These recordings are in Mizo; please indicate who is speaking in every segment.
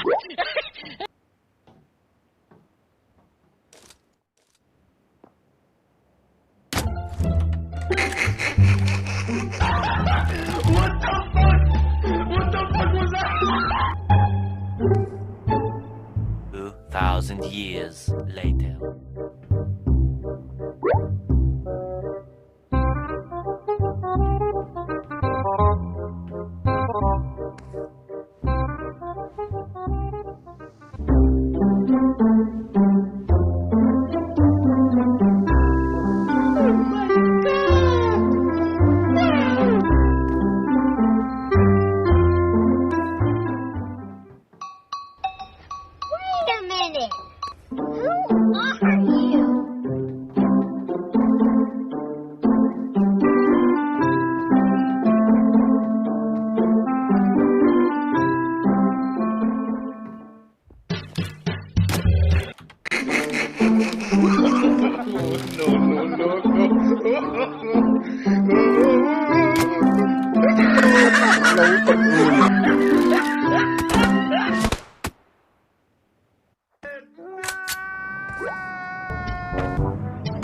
Speaker 1: Wait a minute! Who are you?
Speaker 2: What the fuck? What the fuck was that?
Speaker 3: 2,000 years later.
Speaker 1: Wait a minute! Who are you?
Speaker 2: No, no, no, no.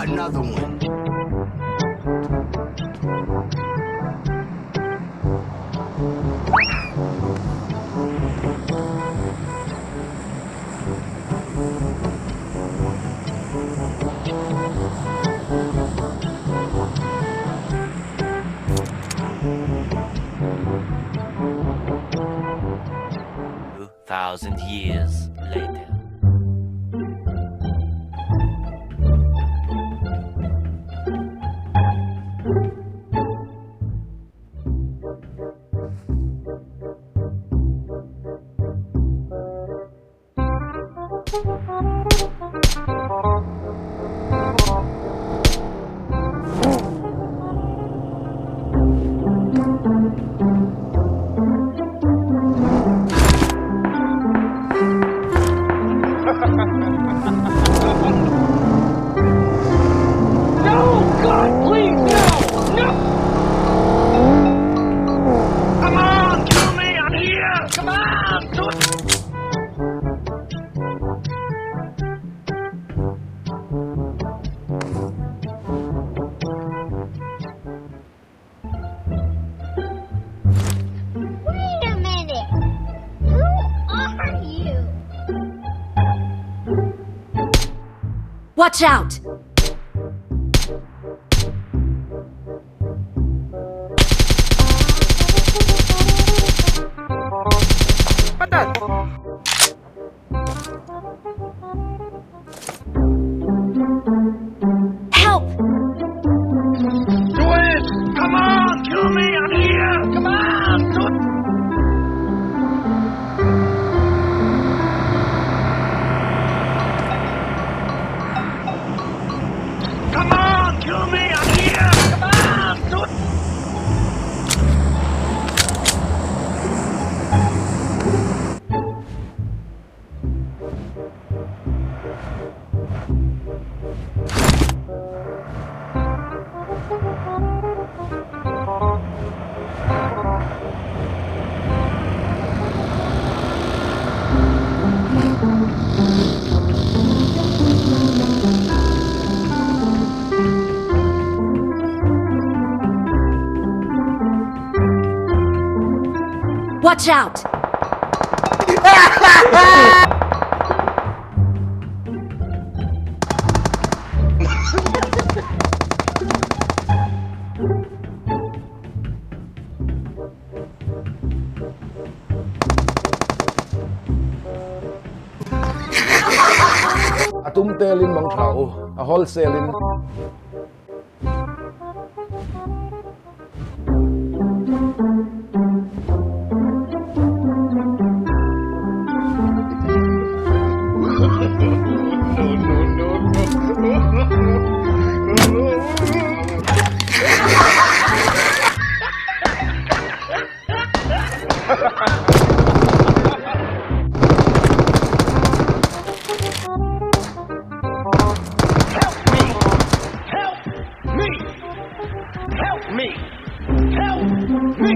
Speaker 4: Another one.
Speaker 3: 2,000 years later.
Speaker 2: No, God, please, no! No! Come on, kill me! I'm here! Come on! Do it!
Speaker 1: Wait a minute! Who are you?
Speaker 5: Watch out! Help!
Speaker 2: Do it! Come on, kill me! I'm here! Come on! Do it! Come on, kill me! I'm here! Come on! Do it!
Speaker 5: Watch out!
Speaker 4: A tum telin mang tha u, a wholesale in.
Speaker 2: Help me! Help me! Help me! Help me!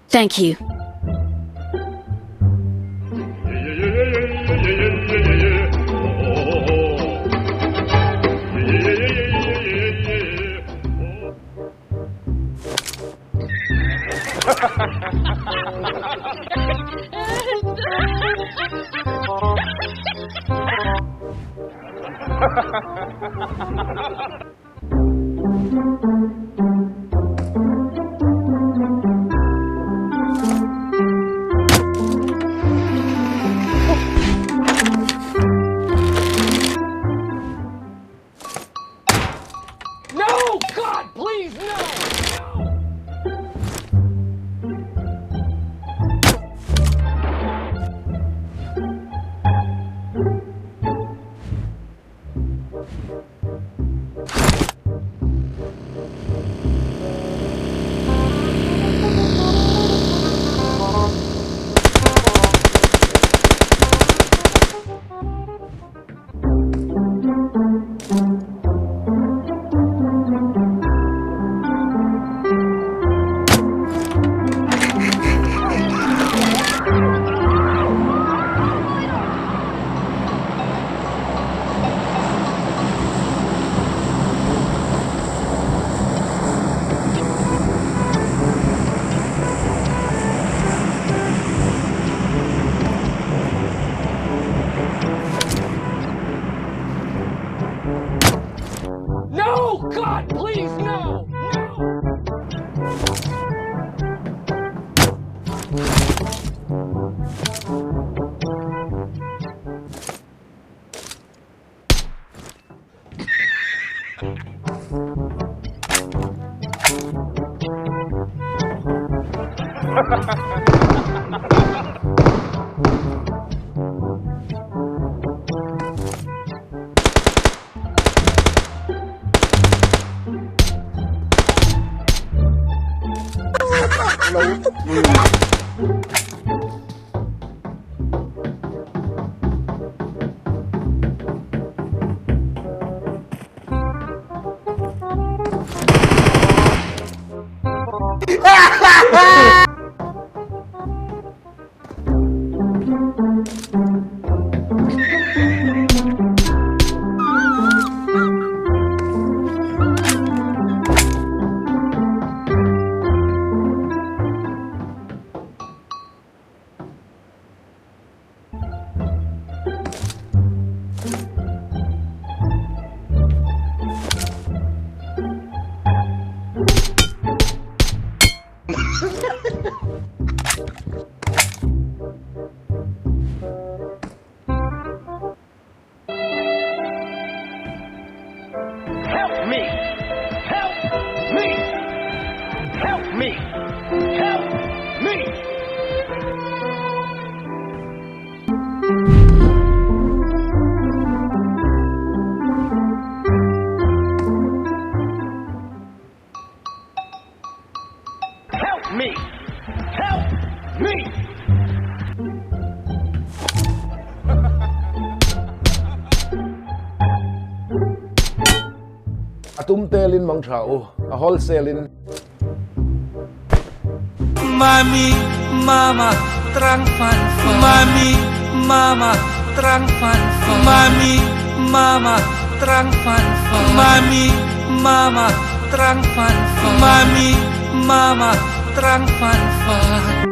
Speaker 5: Thank you.
Speaker 2: No! God, please, no! No! No! God, please, no! No! Help me! Help me! Help me! Help me! Help me! Help me!
Speaker 4: A tum telin mang tha u, a wholesale in.
Speaker 6: Mami, mama, trang fan fan. Mami, mama, trang fan fan. Mami, mama, trang fan fan. Mami, mama, trang fan fan. Mami, mama, trang fan fan.